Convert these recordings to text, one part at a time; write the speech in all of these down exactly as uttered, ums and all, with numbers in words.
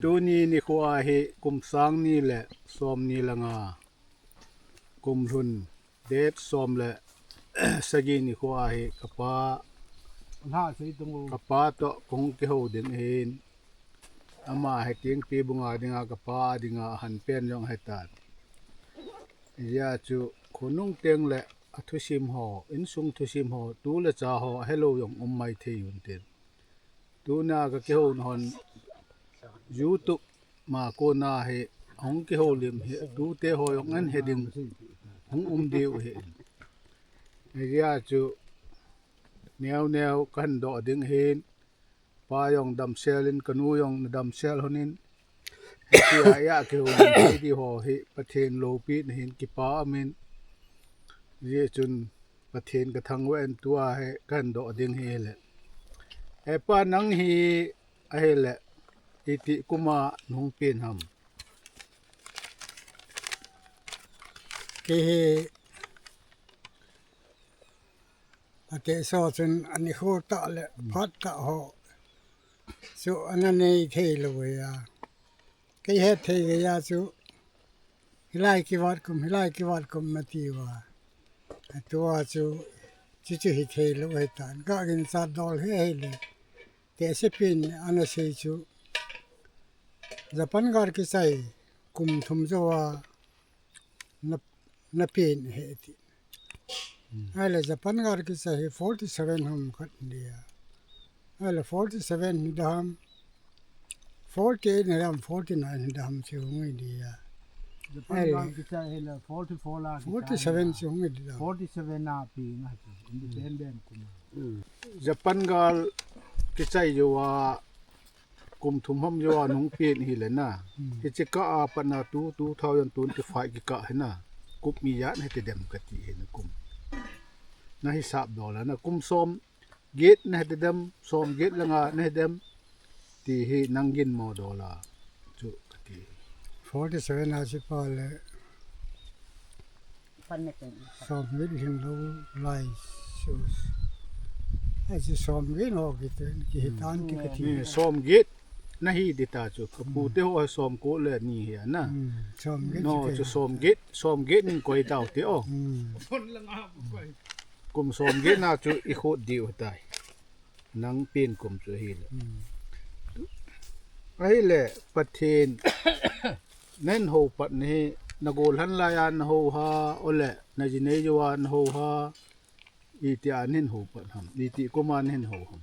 Tuni nikho a hi kum sang ni le som ni le nga, kum lhun date som le sagi nikho a hi kapa, Hla sei tung u. Kapa toh kong kiho ding ahin. Ama hi Tengpi bunga dinga kapa dinga ahan pen jong ahitan. Hijeh chun khonung teng le athusim ho, insung thusim ho, tu le cha ho, ahelou jong um maithei un tin. Tuna ka kihouna hon YouTube ma kona hi hung kihoulim hi, tute ho jong ahin he ding hung um diu ahi. Hijeh chun neo neo kahin doh ding ahin, pa jong damsel in, kanu jong nadamsel lhon in, hitia a kihoulim thei di ho hi Pathen loupina hin kipa umin, hijeh chun Pathen kathangvah in tua hi kahin doh ding ahile. He pa, nang hi ahile iti kum a nahung pen ham? Kei hi ateh so chun anikho tah le phat tah ho chu ana nei thei lou a. Kei hethei geiya chu hilai kivat kum, hilai kivat kum nati uva. Atua chu, chuchu hithei lou ahitan. Ka ginchat dol hi ahile, tehsepi in ana sei chu, Japan gal kichai kum thum jouva na, napen ahi ti. Ahile Japan gal kichai hi forty seven ham khat dia. Ahile forty seven hi dam, forty eight hi dam, forty nine hi dam chu hung hi dia. Japan gal kichai hile forty four la kichai, forty seven chu hung hi dia. Forty seven a pe nga chu, independent kum. Japan gal kichai jouva kum thum ham jouva nahung pen ahile na. Hiche kah a pat na tu, two thousand twenty five kikah hi na, kum ijat nahi ti dem kati hi na kum. Nahisap dol a na kum som get nahi ti dem, som get le nga nahi dem, ti hi nang ginmo dol a chu kati. Forty seven a chu pa le Som get lhing lou lai chu. Achu som get ho kiti, kihitan ti kati. Som get nahi di ta chu. Kapu te ho som ko le ni hi ana. Som get chu som get, som get ning koi tau te o. Kum som get na chu ikhut diu tai. Nang pen kum chu ahile. Ahile Pathen nahin hou pat nahi, nagol lhan laiya nahou ha, ole najinei jouva nahou ha, iti a nahin hou pat ham, iti kum a nahin hou ham?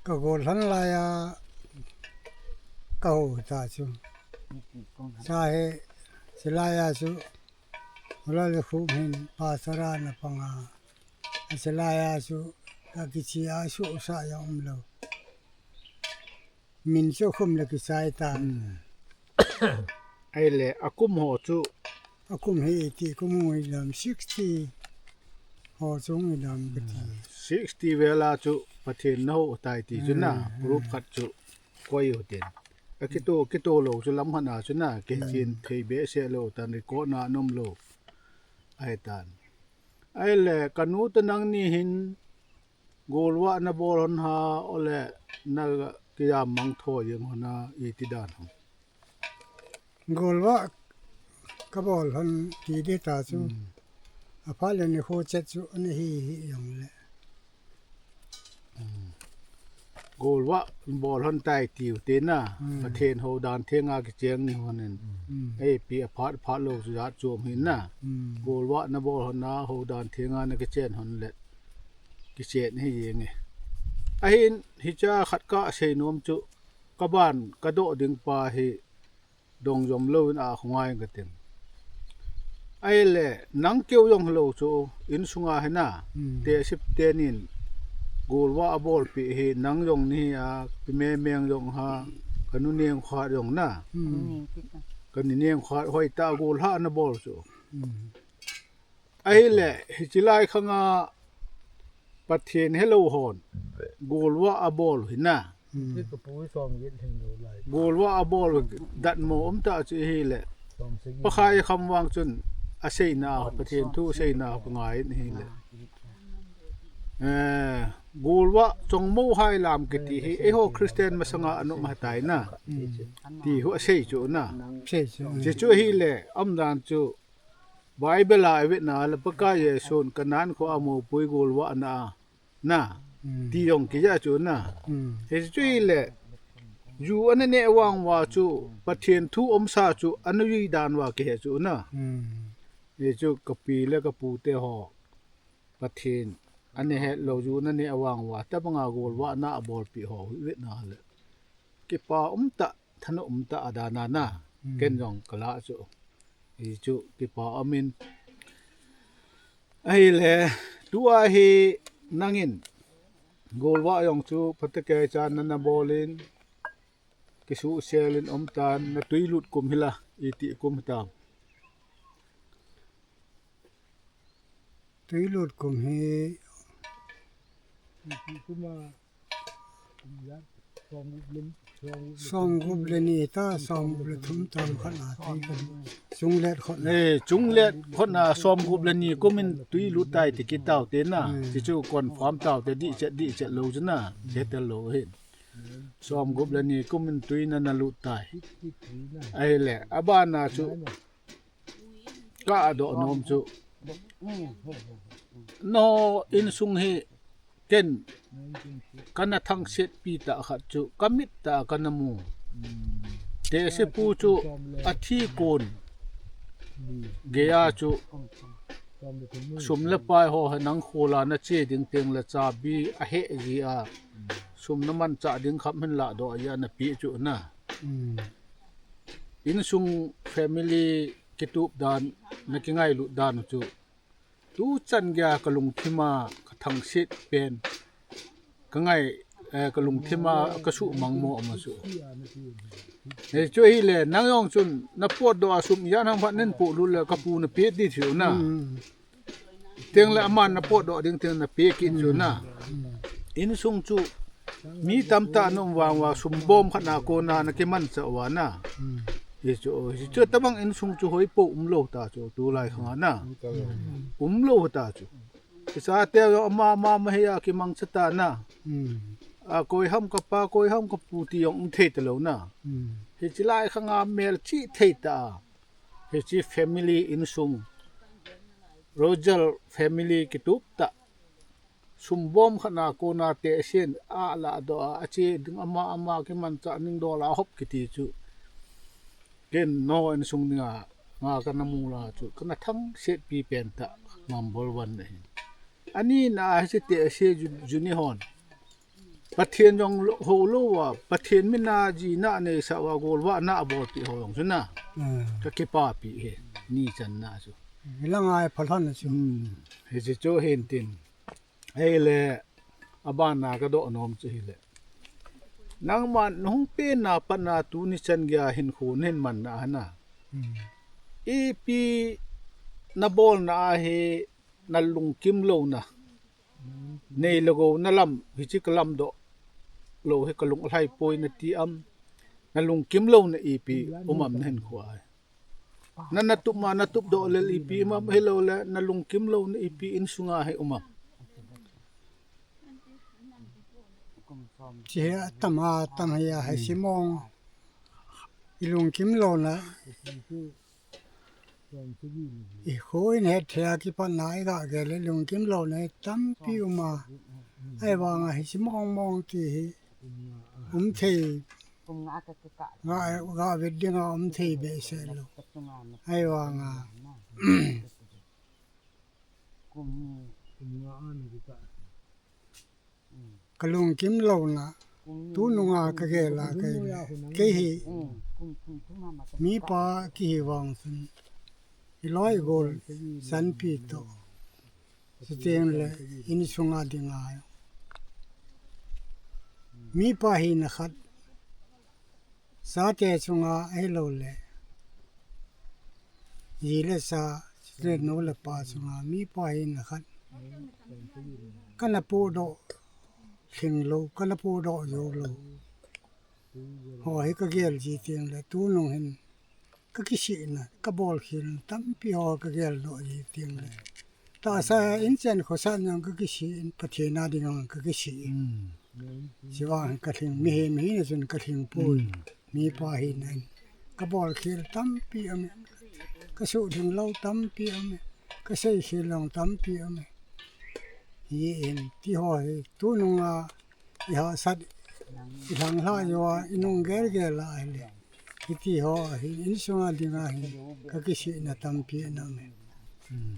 Kagol lhan laiya kahou ta chu. Cha he, chulaiya chu, Hola le khu hin pastor a napang a. Achulaiya chu, kakiche a suhsa jong umlou. Min chu khum le kichai ta. Ahile, akum ho chu. Akum hi iti kum hung hi dam, sixty ho chu hung hi dam kati. Sixty vel a chu Pathen nahou tai ti chu na, proof khat chu koi u tin. Akito, kito lou chu lam khat a chu na, kichen thei behseh lou tan, record na anom lou. Ahitan. Ahile, kanu toh nangni hin, golvah nabol lhon ha, ole nakijam mang tho jeng lhon a, iti dan ham? Golvah kabol lhon ti di ta chu. Aphat le nikho chet chu ana hi hi jongle. Golvah bol lhon tai tiu te na. Pathen hou dan thenga kicheng ni lhon in. Eipi aphat, aphat lou chu jat chom hin na. Golvah nabol lhon a hou dan thenga nakichen lhon le kichen hi jeng e. Ahin hicha khat kasei nom chu, kaban kadoh ding pa hi dongjom louvin akhongai kating. Ahile, nang keu jong hilou chu, insunga hina, tehsep tenin, golvah abolpeh hi, nang jong nahi a, Pi Memeng jong ha, kanu neng khat jong na. Kanu neng khat hoitah a golvah nabol chu. Ahile, hiche lai khanga Pathen helou hon, golvah abol hina. Golvah abol datmo umtah chu ahile. Pakai kham vang chun, aseina, Pathen thu aseina kangai in ahile. Eh, Golvah Chongmo Hailam kiti hi eiho Christian masanga anom ahitai na. Ti hu asei chu na. Sei chu. Chuchu ahile, umdan chu Bible a ivet na le Pakai Jesun Canaan kho a mopui golvah na a na. Ti jong kija chu na. Hichu ahile, ju ana neh vang uva chu Pathen thu umsa chu ana jui dan uva kihe chu na. Hichu kapi le kapu te ho Pathen ana hetlou ju ana neh vang uva, tabanga golvah na abolpeh ho hi ivet na le, kipa umtah, thanom umtah adan a na. Ken jong kala chu. Hichu kipa umin. Ahile, tua hi nangin golvah jong chu phatecha nana bol in, kisuhsel in umtan, na twilut kum hi la, iti kum hitam? Twilut kum hi somgup le ni ta, somgup le thum tam khat na twi kan. Chunglet khut na. Eh, chunglet khut na somgup le ni kum in twilut tai ti kit taute na. Ti chu confirm taute, dihchet dihchet lou chu na. Hetel lou hin. Somgup le ni kum in twi nana lut tai. Ahile, abana chu ka doh nom chu, no insung hi ken kana thangsetpi tah khat chu, kamit tah a kana mu. Tehse pu chu athi kon geiya chu, sum le pai ho hi nang khol a nache ding teng le chabi aheh ji a, sum namanchah ding kham hin ladoh ji a napeh chu na. Insung family kitup dan, nakingailut dan u chu, tuchan geiya kalungthim a kathangset pen, kangai, eh, kalungthim a kasuhmang mo ama chu. Hichu ahile, nang jong chun napotdoh a sum ijat ham khat nahin polut le kapu napeh ding chu na. Teng le aman napotdoh ding teng napeh kit chu na. Insung chu mi tamtah ana um vang uva, sumbom khat na kona nakimanchah uva na. Hichu, hichu tabang insung chu hoipo umlou ta chu, tulai khang a na. Umlou ta chu. Kichate jong ama ama ma hi a kimangcha ta na. A koi ham kapa, koi ham kapu ti jong um thei talou na. Hichi lai khang a melchih thei ta. Hichi family insung, Rojal family kitup tah. Sumbom khat na kona tehsen a ladoh a, ache ding ama ama kimanchah ning dol a hop kiti chu. Ken no insung dinga nga kana mu la chu, kana thangsetpi pen tah number one ahi. Ani na hiche tehse ju, ju ni hon. Pathen jong lo, ho lou a, Pathen min a jina aneisah uva, golvah na abolpeh ho jong chu na. Kakipapi hi, ni channa chu. Hilang a phalhon chu. Hiche chu hin tin. Ahile, abana kadoh nom chu hile, nangman nahung pen a pat na tuni chan geiya hinkho nahin man na a na. Ipi nabolna a hi nalungkim louna, nei le gou nalam, hiche kalamdoh lou hi kalung alhai poi nati am, nalungkim louna ipi um am nahinkho a hi. Na, natup ma, natup doh lel ipi um am, hilou le nalungkim louna ipi insunga hi um am. Hiche hi atam a, atam hi a, hiche mong. Ilungkim louna. Ikho in hetthei a kipat na iga gel le lungkim louna tampi um a. Ahivanga hiche mong mong ti hi um thei. Nga, nga vet dinga um thei behseh lou. Ahivanga kalungkim louna, tununga kagel a kei, kei hi mipa kihi vang chun, iloi igol sanpi toh, chuteng le insunga dinga mipa hina khat, chate chunga ahilou le, ji le cha, chule nu le pa chunga mipa hina khat kana podoh lhing lou, kana podoh jou lou ho hi kagel ji teng le, tunung hin kakisihna, kabolkhelna tampi ho kageldoh ji teng le, Tahsa inchen khosah nang kakisih in, Pathen a ding ang kakisih in. Hmm. Sivang kalhing, mihem hina chun kalhing poi. Hmm. Mipa hina in. Kabol khel tampi aume. Kasuh ding lou tampi aume. Kasei khel lou tampi aume. Hi in, ti ho hi, tunung a, i hahsat, i lhanglhah jou a, i nung gelgel a ahile. Hiti ho hi, insung a ding a hi, kakisihna tampi ana um e. Hmm.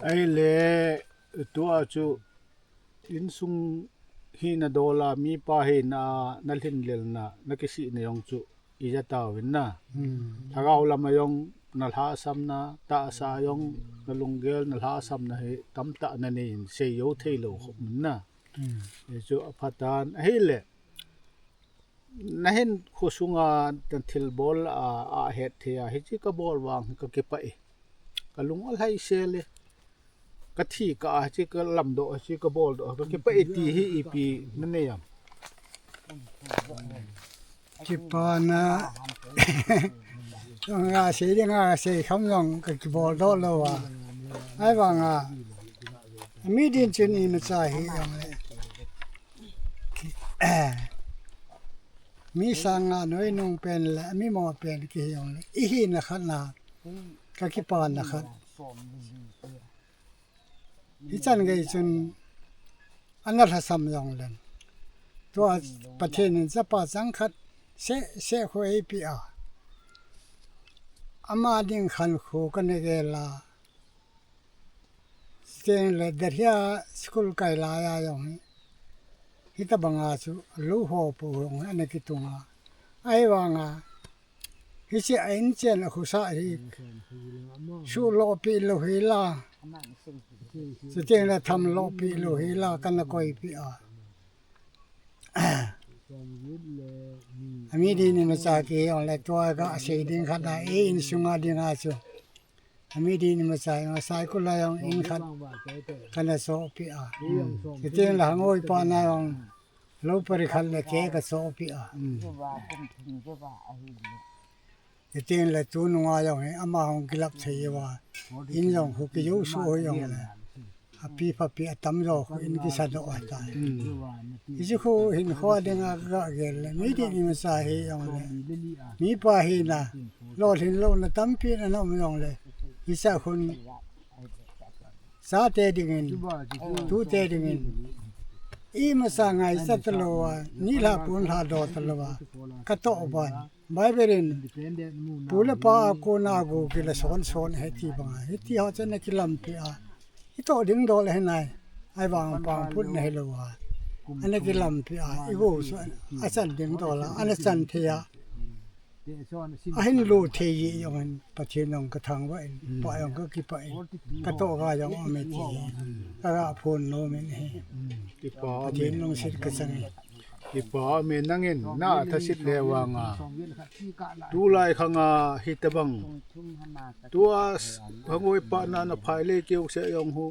Ahile, tua chu, insung hina dol a, mipa hina, na lhinlelna, na kisihna jong chu, ija tauvin na. Hmm. Lhagao lam a jong na lhahsamna, tahsa jong na lunggel na lhahsamna hi tamtah na nei in seijou thei lou khop in na. Hmm. Hichu apha tan ahile. Na hin khosunga na thilbol a, ahet thei a, hiche kabol vang hi kakipah e. Kalung alhai sel e. Kathi kah a, hiche kalamdoh, hiche kaboldoh, kakipah e ti hi ipi na nei am? Kipana. Nga sei ding a sei kham jong kakibol doh lou a. Ahivang a. Mi din chun imacha hi jong le. Mi sang a noi nung pen le, mi mo pen kihi jong le. I hina khat na. Kakipana khat. Hichan gei chun ana lhasam jong leng. Tua Pathen in chapa changkhat seh seh khu eipeh a. Ama ding khankho kana gel a. Chuteng le Delhi a school kai lai a jong hi. Hitabang a chu lou ho po jong hi ana kitung a. Ahivang a. Hiche a inchen a khosah hi. Suhloh peh lou hi la. Chuteng le thamloh peh lou hi la kana koipeh a. Ami din imacha kihi jong le tua gasei ding khat a, i insung a ding a chu. Ami din imacha jong a, cycle a jong in khat kana sohpeh a. Chuteng le hangoi pa na jong lou pari khat le kei kasohpeh a. Chuteng le tunung a jong hi ama hung kilap thei uva. In jong khu kijou suh ho jong le. Api papi atam jo khu in kisa doh a tai. Hmm. Hichu khu hinkho ding a kagel le. Mi din imacha hi jong le. Mipa hina. Lolhin louna tampi ana um jong le. Hicha khun. Chate dingin. Tute dingin. Imacha ngaichat talou a. Nilhah kunlhah doh talou a. Katoh ban. Bible in, pu le pa a kona go kila son son ahi ti banga, hiti ho chu ana kilampi a. Itoh ding dol ahi nai. Ahivang pang put na hilou a. Ana kilampi a. Igo chu achan ding dol a. Ana chan thei a. Ahin lo thei ji jong in Pathen jong kathangvah in. Pa jong kakipah in. Katoh ga jong um e ti. Kaga phon nom in ahi. Kipa Pathen lungset kachang e. Kipa aume nangin na thasit le vanga. Tulai khanga hitabang. Tua s-, hangoi pa na na phai le keu se jong hu.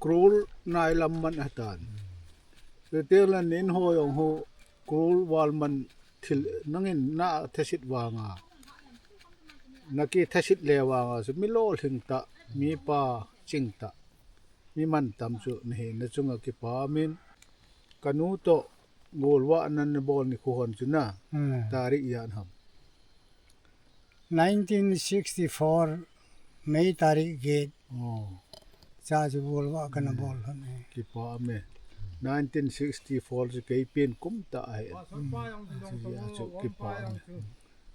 Krul nai lam man atan. Te te la nin ho jong hu. Krul wal man thil nangin na thasit vanga. Na kithasit le vanga. Su mi lolhing ta, mi pa ching ta. Mi mantam chu nahi, na chunga kipa min, kanu toh golvah nan nabol nikho hon chu na, hmm, tarik ijat ham? Nineteen sixty-four, May tarik get. Oh. Cha chu golvah kana bol hon e. Kipa me. Nineteen sixty-four chu kei pen kum tah ahi. Hmm. Chu kipa me.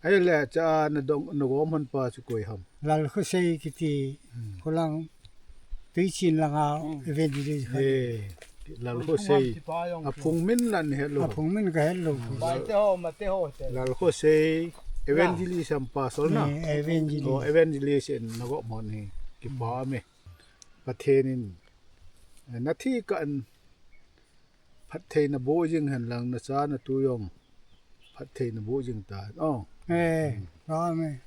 Ahile cha na dong, na gom hon pa chu koi ham? Lalkhosei kiti, hmm, khulang Tuichin langa, hmm, evangelist khat. Eh, Lalkhosei. Aphung min nan het lou. Aphung min kahet lou. Hmm. Lalkhosei, evangelist ham pastor na? Eh, evangelist. Oh, evangelist in na gom hon hi. Kipa me. Pathen in. Eh, na thi kah in. Phattheina boh jing hen lang na cha na tu jong. Phattheina boh jing ta. Oh. Eh, amen.